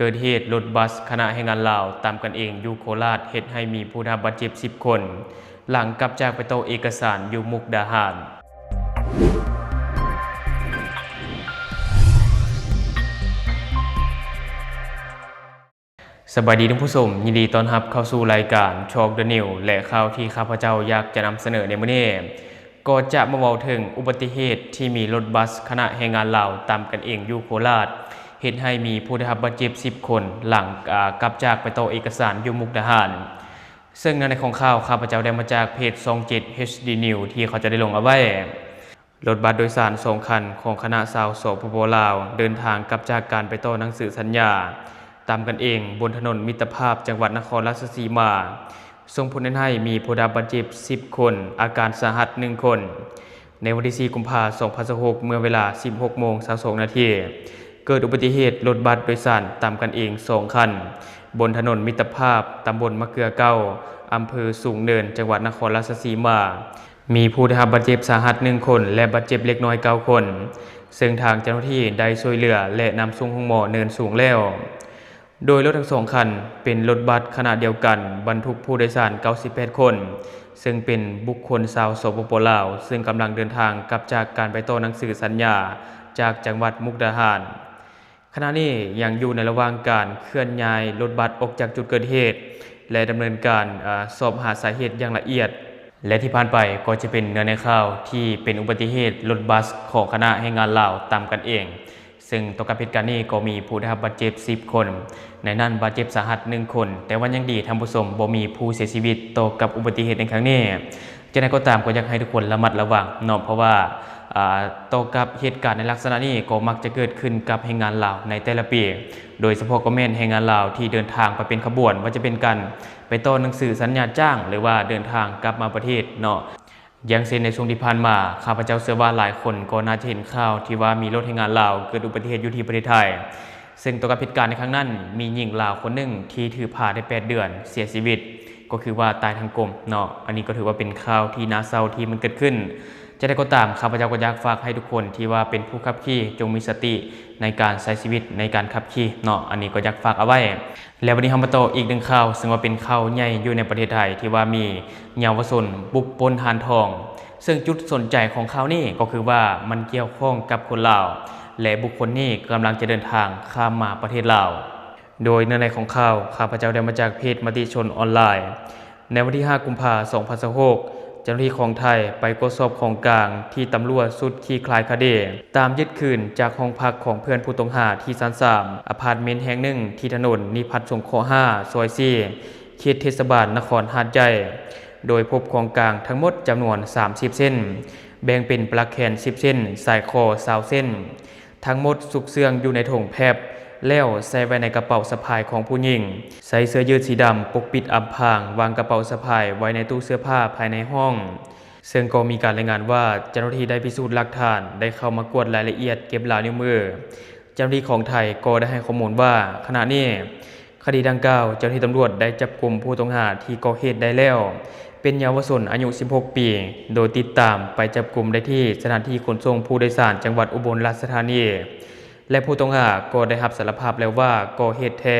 ເກີດເຫດລົດບັສຄະນະແຮງງານລາວຕຳກັນເອງຢູ່ໂຄລາດ ເຮັດໃຫ້ມີຜູ້ໄດ້ຮັບບາດເຈັບສິບຄົນ ຫຼັງກັບຈາກໄປຕໍ່ເອກະສານຢູ່ມຸກດາຫານ. ສະບາຍດີທ່ານຜູ້ຊົມ, ຍິນດີຕ້ອນຮັບເຂົ້າສູ່ລາຍການ Talk the News ແລະ ຂ່າວທີ່ຂ້າພະເຈົ້າຢາກຈະນຳສະເໜີໃນມື້ນີ້ ກໍຈະມາເວົ້າເຖິງອຸບັດຕິເຫດທີ່ມີລົດບັສຄະນະແຮງງານລາວຕຳກັນເອງຢູ່ໂຄລາດ ເຮັດໃຫ້ມີຜູ້ໄດ້ຮັບບາດເຈັບສິບຄົນ ຫຼັງ ອາ ກັບຈາກໄປຕໍ່ເອກະສານຢູ່ມຸກດາຫານ. ເຊິ່ງເນື້ອໃນຂອງຂ່າວ ຂ້າພະເຈົ້າໄດ້ມາຈາກເພຈຊ່ອງເຈັດ ເອດ ດີ News ທີ່ເຂົາເຈົ້າໄດ້ລົງເອົາໄວ້. ລົດບັສໂດຍສານສອງຄັນຂອງຄະນະຊາວ ສປປ ລາວ ເດີນທາງກັບຈາກການໄປຕໍ່ໜັງສືສັນຍາຕາມກັນເອງ ບົນຖະໜົນມິດຕະພາບ ຈັງຫວັດນະຄອນລາຊະສີມາ ສົ່ງຜົນເຮັດໃຫ້ມີຜູ້ໄດ້ຮັບບາດເຈັບສິບຄົນ, ອາການສາຫັດໜຶ່ງຄົນ. ໃນວັນທີສີ່ ກຸມພາ ສອງພັນຊາວຫົກ ເມື່ອເວລາສິບຫົກໂມງຊາວສອງນາທີ ເກີດອຸບັດຕິເຫດລົດບັສໂດຍສານຕາມກັນເອງສອງຄັນ ບົນຖະໜົນມິດຕະພາບ ຕຳບົນມະເກືອເກົ່າ ອຳເພີສູງເນີນ ຈັງຫວັດນະຄອນລາຊະສີມາ. ມີຜູ້ໄດ້ຮັບບາດເຈັບສາຫັດໜຶ່ງຄົນ ແລະ ບາດເຈັບເລັກນ້ອຍເກົ້າຄົນ, ເຊິ່ງທາງເຈົ້າໜ້າທີ່ໄດ້ຊ່ວຍເຫຼືອ ແລະ ນຳສົ່ງໂຮງໝໍເນີນສູງແລ້ວ. ໂດຍລົດທັງສອງຄັນເປັນລົດບັສຂະໜະດຽວກັນ ບັນທຸກຜູ້ໂດຍສານເກົ້າສິບແປດຄົນ, ເຊິ່ງເປັນບຸກຄົນຊາວ ສປປ ລາວ, ເຊິ່ງກຳລັງເດີນທາງກັບຈາກການໄປຕໍ່ໜັງສືສັນຍາຈາກຈັງຫວັດມຸກດາຫານ. ຂະນະນີ້ຍັງຢູ່ໃນລະຫວ່າງການເຄື່ອນຍ້າຍລົດບັສອອກຈາກຈຸດເກີດເຫດ ແລະ ດຳເນີນການ ອາ ສອບຫາສາເຫດຢ່າງລະອຽດ ແລະ ທີ່ຜ່ານໄປກໍຈະເປັນເນື້ອໃນຂ່າວທີ່ເປັນອຸບັດຕິເຫດລົດບັສຂອງຄະນະແຮງງານລາວຕຳກັນເອງ, ເຊິ່ງຕໍ່ກັບເຫດການນີ້ກໍມີຜູ້ໄດ້ຮັບບາດເຈັບສິບຄົນ, ໃນນັ້ນບາດເຈັບສາຫັດໜຶ່ງຄົນ, ແຕ່ວ່າຍັງດີທ່ານຜູ້ຊົມບໍ່ມີຜູ້ເສຍຊີວິດຕໍ່ກັບອຸບັດຕິເຫດໃນຄັ້ງນີ້. ຈັ່ງໃດກໍຕາມ ກໍຢາກໃຫ້ທຸກຄົນລະມັດລະວັງເນາະ ເພາະວ່າ ອາ ຕໍ່ກັບເຫດການໃນລັກສະນະນີ້ ກໍມັກຈະເກີດຂຶ້ນກັບແຮງງານລາວໃນແຕ່ລະປີ ໂດຍສະເພາະກໍແມ່ນແຮງງານລາວທີ່ເດີນທາງໄປເປັນຂະບວນ, ວ່າຈະເປັນການໄປຕໍ່ໜັງສືສັນຍາຈ້າງ ຫຼືວ່າເດີນທາງກັບມາປະເທດເນາະ. ຢ່າງເຊັ່ນໃນຊ່ວງທີ່ຜ່ານມາ, ຂ້າພະເຈົ້າເຊື່ອວ່າຫຼາຍຄົນກໍໜ້າຈະເຫັນຂ່າວທີ່ວ່າມີລົດແຮງງານລາວເກີດອຸບັດຕິເຫດຢູ່ທີ່ປະເທດໄທ, ເຊິ່ງຕໍ່ກັບເຫດການໃນຄັ້ງນັ້ນ ມີຍິງລາວຄົນໜຶ່ງທີ່ຖືພາໄດ້ແປດເດືອນເສຍຊີວິດ, ກໍຄືວ່າຕາຍທັງກົມເນາະ. ອັນນີ້ກໍຖືວ່າເປັນຂ່າວທີ່ໜ້າເສົ້າທີ່ມັນເກີດຂຶ້ນ. ຈັ່ງໃດກໍຕາມ, ຂ້າພະເຈົ້າກໍຢາກຝາກໃຫ້ທຸກຄົນທີ່ວ່າເປັນຜູ້ຂັບຂີ່ ຈົ່ງມີສະຕິໃນການໃຊ້ຊີວິດໃນການຂັບຂີ່ເນາະ, ອັນນີ້ກໍຢາກຝາກເອົາໄວ້. ແລ້ວບັດນີ້ເຮົາມາຕໍ່ອີກໜຶ່ງຂ່າວ, ເຊິ່ງວ່າເປັນຂ່າວໃຫຍ່ຢູ່ໃນປະເທດໄທ ທີ່ວ່າມີເຍົາວະຊົນບຸກປຸ້ນຮ້ານທອງ. ເຊິ່ງຈຸດສົນໃຈຂອງຂ່າວນີ້ກໍຄືວ່າມັນກ່ຽວຂ້ອງກັບຄົນລາວ ແລະ ບຸກຄົນນີ້ກຳລັງຈະເດີນທາງຂ້າມມາປະເທດລາວ. ໂດຍເນື້ອໃນຂອງຂ່າວ ຂ້າພະເຈົ້າໄດ້ມາຈາກເພຈມະຕິຊົນອອນລາຍ. ໃນວັນທີຫ້າ ກຸມພາ ສອງພັນຊາວຫົກ ເຈົ້າໜ້າທີ່ຂອງໄທໄປກວດສອບຂອງກາງທີ່ຕຳຫຼວດຊຸດຄລີ້ຄລາຍຄະດີ ຕາມຍຶດຄືນຈາກຫ້ອງພັກຂອງເພື່ອນຜູ້ຕ້ອງຫາທີ່ຊັ້ນສາມ ອາພາດເມັນແຫ່ງໜຶ່ງ ທີ່ຖະໜົນນິພັດສົງເຄາະຫ້າ ຊອຍສີ່ ເຂດເທດສະບານນະຄອນຫາດໃຫຍ່ ໂດຍພົບຂອງກາງທັງໝົດຈຳນວນສາມສິບເສັ້ນ, ແບ່ງເປັນປະຫຼັກແຂນສິບເສັ້ນ, ສາຍຄໍຊາວເສັ້ນ. ທັງໝົດຊຸກເຊື່ອງຢູ່ໃນຖົງແຟັບ ແລ້ວໃສ່ໄວ້ໃນກະເປົາສະພາຍຂອງຜູ້ຍິງ, ໃສ່ເສື້ອຢືດສີດຳປົກປິດອຳພາງ, ວາງກະເປົາສະພາຍໄວ້ໃນຕູ້ເສື້ອຜ້າພາຍໃນຫ້ອງ. ເຊິ່ງກໍມີການລາຍງານວ່າ ເຈົ້າໜ້າທີ່ໄດ້ພິສູດຫຼັກຖານໄດ້ເຂົ້າມາກວດລາຍລະອຽດເກັບລາຍນິ້ວມື. ເຈົ້າໜ້າທີ່ຂອງໄທກໍໄດ້ໃຫ້ຂໍ້ມູນວ່າ ຂະນະນີ້ ຄະດີດັ່ງກ່າວ ເຈົ້າໜ້າທີ່ຕຳຫຼວດໄດ້ຈັບກຸມຜູ້ຕ້ອງຫາທີ່ກໍ່ເຫດໄດ້ແລ້ວ ເປັນເຍົາວະຊົນອາຍຸສິບຫົກປີ ໂດຍຕິດຕາມໄປຈັບກຸມໄດ້ທີ່ສະຖານທີ່ຂົນສົ່ງຜູ້ໂດຍສານຈັງຫວັດອຸບົນລາຊະທານີ ແລະ ຜູ້ຕ້ອງຫາກໍໄດ້ຮັບສາລະພາບແລ້ວວ່າກໍ່ເຫດແທ້.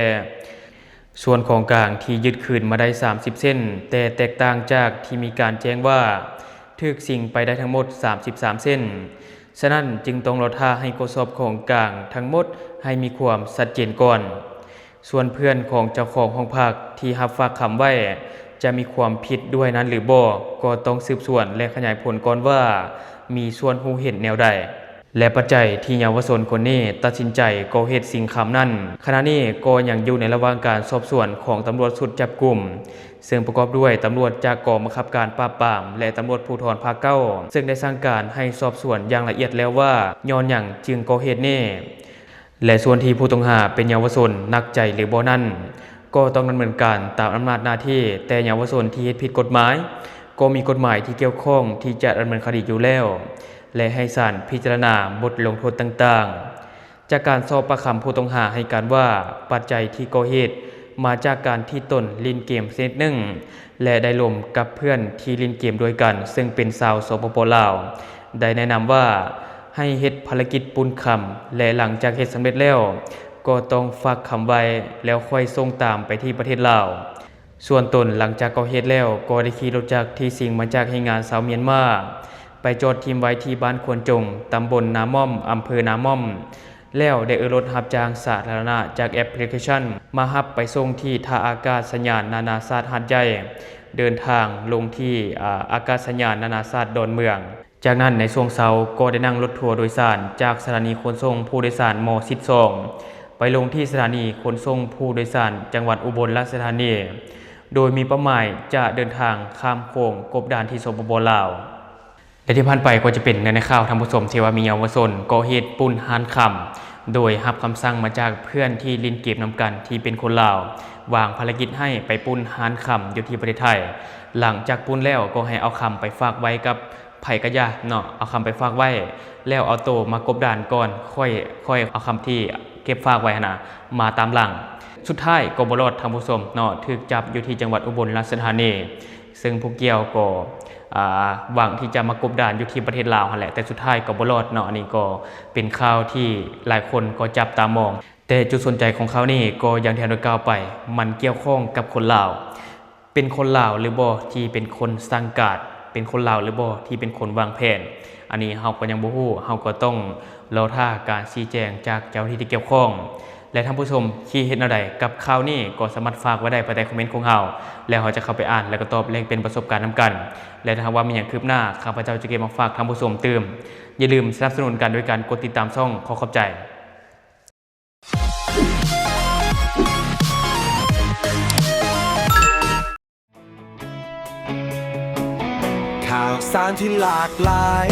ສ່ວນຂອງກາງທີ່ຍຶດຄືນມາໄດ້ສາມສິບເສັ້ນ, ແຕ່ແຕກຕ່າງຈາກທີ່ມີການແຈ້ງວ່າຖືກຊິງໄປໄດ້ທັງໝົດສາມສິບສາມເສັ້ນ, ສະນັ້ນຈຶ່ງຕ້ອງລໍຖ້າໃຫ້ກວດສອບຂອງກາງທັງໝົດໃຫ້ມີຄວາມຊັດເຈນກ່ອນ. ສ່ວນເພື່ອນຂອງເຈົ້າຂອງຫ້ອງພັກທີ່ຮັບຝາກຄຳໄວ້ ຈະມີຄວາມຜິດດ້ວຍນັ້ນຫຼືບໍ່ ກໍຕ້ອງສືບສວນ ແລະ ຂະຫຍາຍຜົນກ່ອນວ່າມີສ່ວນຮູ້ເຫັນແນວໃດ ແລະ ປັດໄຈທີ່ເຍົາວະຊົນຄົນນີ້ຕັດສິນໃຈກໍ່ເຫດຊິງຄຳນັ້ນ ຂະນະນີ້ກໍຍັງຢູ່ໃນລະຫວ່າງການສອບສວນຂອງຕຳຫຼວດຊຸດຈັບກຸມ ເຊິ່ງປະກອບດ້ວຍຕຳຫຼວດຈາກກອງບັງຄັບການປາບປາມ ແລະ ຕຳຫຼວດພູທອນພາກເກົ້າ ເຊິ່ງໄດ້ສັ່ງການໃຫ້ສອບສວນຢ່າງລະອຽດແລ້ວວ່າຍ້ອນຫຍັງຈຶ່ງກໍ່ເຫດນີ້. ແລະ ສ່ວນທີ່ຜູ້ຕ້ອງຫາເປັນເຍົາວະຊົນໜັກໃຈຫຼືບໍ່ນັ້ນ ກໍຕ້ອງດຳເນີນການຕາມອຳນາດໜ້າທີ່, ແຕ່ເຍົາວະຊົນທີ່ເຮັດຜິດກົດໝາຍ ກໍມີກົດໝາຍທີ່ກ່ຽວຂ້ອງທີ່ຈະດຳເນີນຄະດີຢູ່ແລ້ວ ແລະ ໃຫ້ສານພິຈາລະນາບົດລົງໂທດຕ່າງໆ. ຈາກການສອບປາກຄຳ ຜູ້ຕ້ອງຫາໃຫ້ການວ່າ ປັດໄຈທີ່ກໍ່ເຫດມາຈາກການທີ່ຕົນຫຼິ້ນເກມຊະນິດໜຶ່ງ ແລະ ໄດ້ລົມກັບເພື່ອນທີ່ຫຼິ້ນເກມດ້ວຍກັນ ເຊິ່ງເປັນຊາວ ສປປ ລາວ ໄດ້ແນະນຳວ່າໃຫ້ເຮັດພາລະກິດປຸ້ນຄຳ ແລະ ຫຼັງຈາກເຮັດສຳເລັດແລ້ວ ກໍຕ້ອງຝາກຄຳໄວ້ ແລ້ວຄ່ອຍສົ່ງຕາມໄປທີ່ປະເທດລາວ. ສ່ວນຕົນ ຫຼັງຈາກກໍ່ເຫດແລ້ວ ກໍໄດ້ຂີ່ລົດຈັກທີ່ຊິງມາຈາກແຮງງານຊາວມຽນມາ ໄປຈອດຖິ້ມໄວ້ທີ່ບ້ານຄວນຈົງ ຕຳບົນນາມ່ອມ ອຳເພີນາມ່ອມ ແລ້ວໄດ້ເອີ້ນລົດຮັບຈ້າງສາທາລະນະຈາກແອັບພລິເຄຊັນ ມາຮັບໄປສົ່ງທີ່ທ່າອາກາດສະຍານນານາຊາດຫາດໃຫຍ່ ເດີນທາງລົງທີ່ ອາ ອາກາດສະຍານນານາຊາດດອນເມືອງ. ຈາກນັ້ນໃນຊ່ວງເຊົ້າກໍໄດ້ນັ່ງລົດທົວໂດຍສານຈາກສະຖານີຂົນສົ່ງຜູ້ໂດຍສານໝໍຊິດສອງ ໄປລົງທີ່ສະຖານີຂົນສົ່ງຜູ້ໂດຍສານຈັງຫວັດອຸບົນລາຊະທານີ ໂດຍມີເປົ້າໝາຍຈະເດີນທາງຂ້າມໂຂງກົບດ່ານທີ່ ສປປ ລາວ. ແລະທີ່ຜ່ານໄປກໍຈະເປັນໃນຂ່າວທ່ານຜູ້ຊົມ ທີ່ວ່າມີເຍົາວະຊົນກໍ່ເຫດປຸ້ນຮ້ານຄຳ ໂດຍຮັບຄຳສັ່ງມາຈາກເພື່ອນທີ່ຫຼິ້ນເກມນຳກັນທີ່ເປັນຄົນລາວ ວາງພາລະກິດໃຫ້ໄປປຸ້ນຮ້ານຄຳຢູ່ທີ່ປະເທດໄທ. ຫຼັງຈາກປຸ້ນແລ້ວກໍໃຫ້ເອົາຄຳໄປຝາກໄວ້ກັບ ໃຜກະຢ່າເນາະ ເອົາຄຳໄປຝາກໄວ້ ແລ້ວເອົາໂຕມາກົບດ່ານກ່ອນ ຄ່ອຍ ຄ່ອຍເອົາຄຳທີ່ເກັບຝາກໄວ້ຫັ້ນນະ ມາຕາມຫຼັງ. ສຸດທ້າຍກໍບໍ່ລອດທ່ານຜູ້ຊົມເນາະ ຖືກຈັບຢູ່ທີ່ຈັງຫວັດອຸບົນລາຊະທານີ ເຊິ່ງຜູ້ກ່ຽວກໍ ອາ ຫວັງທີ່ຈະມາກົບດ່ານຢູ່ທີ່ປະເທດລາວຫັ້ນແຫຼະ ແຕ່ສຸດທ້າຍກໍບໍ່ລອດເນາະ. ອັນນີ້ກໍເປັນຂ່າວທີ່ຫຼາຍຄົນກໍຈັບຕາມອງ ແຕ່ຈຸດສົນໃຈຂອງຂ່າວນີ້ກໍຢ່າງທີ່ເຮົາໄດ້ກ່າວໄປ ມັນກ່ຽວຂ້ອງກັບຄົນລາວ. ເປັນຄົນລາວຫຼືບໍ່ທີ່ເປັນຄົນສັ່ງການ? ເປັນຄົນລາວຫຼືບໍ່ທີ່ເປັນຄົນວາງແຜນ? ອັນນີ້ເຮົາກໍຍັງບໍ່ຮູ້, ເຮົາກໍຕ້ອງລໍຖ້າການຊີ້ແຈງຈາກເຈົ້າໜ້າທີ່ທີ່ກ່ຽວຂ້ອງ ແລະ ທ່ານຜູ້ຊົມຄິດເຫັນແນວໃດກັບຂ່າວນີ້ ກໍສາມາດຝາກໄວ້ໄດ້ພາຍໃຕ້ຄອມເມັນຂອງເຮົາ ແລ້ວເຮົາຈະເຂົ້າໄປອ່ານ ແລະ ກໍຕອບແລກປ່ຽນປະສົບການນຳກັນ ແລະ ຖ້າຫາກວ່າມີຫຍັງຄືບໜ້າ ຂ້າພະເຈົ້າຈະເກັບມາຝາກທ່ານຜູ້ຊົມຕື່ມ. ຢ່າລືມສະໜັບສະໜູນກັນໂດຍການກົດຕິດຕາມຊ່ອງ. ຂໍຂອບໃຈ. ຂ່າວສານທີ່ຫຼາກຫຼາຍ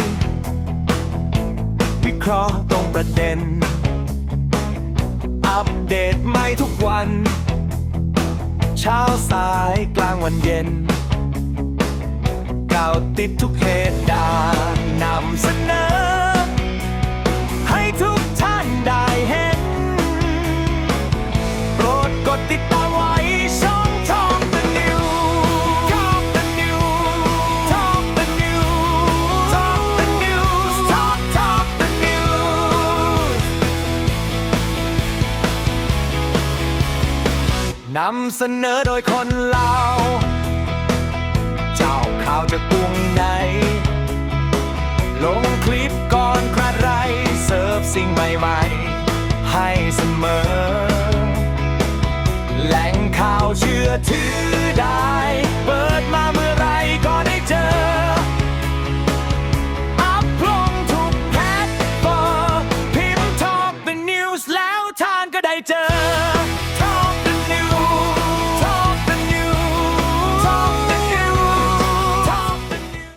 ວິເຄາະຕົງປະເດັນ ອັບເດດໃໝ່ທຸກວັນ ເຊົ້າສາຍກາງວັນເຢັນ ເກົາຕິດທຸກເຫດການ ນຳສະເໜີໃຫ້ທຸກທ່ານໄດ້ເຫັນ. ໂປດກົດຕິດຕາມໄວ້ຊ່ອງ Talk the News Talk the News Talk the News Talk the News Talk Talk the News ນຳສະເໜີໂດຍຄົນລາວ ເຈົ້າຂ່າວຈາກກຸງໃນ ລົງຄລິບກ່ອນໃຜ ເສີບສິ່ງໃໝ່ໆໃຫ້ສະເໝີ ແຫຼ່ງຂ່າວເຊື່ອຖື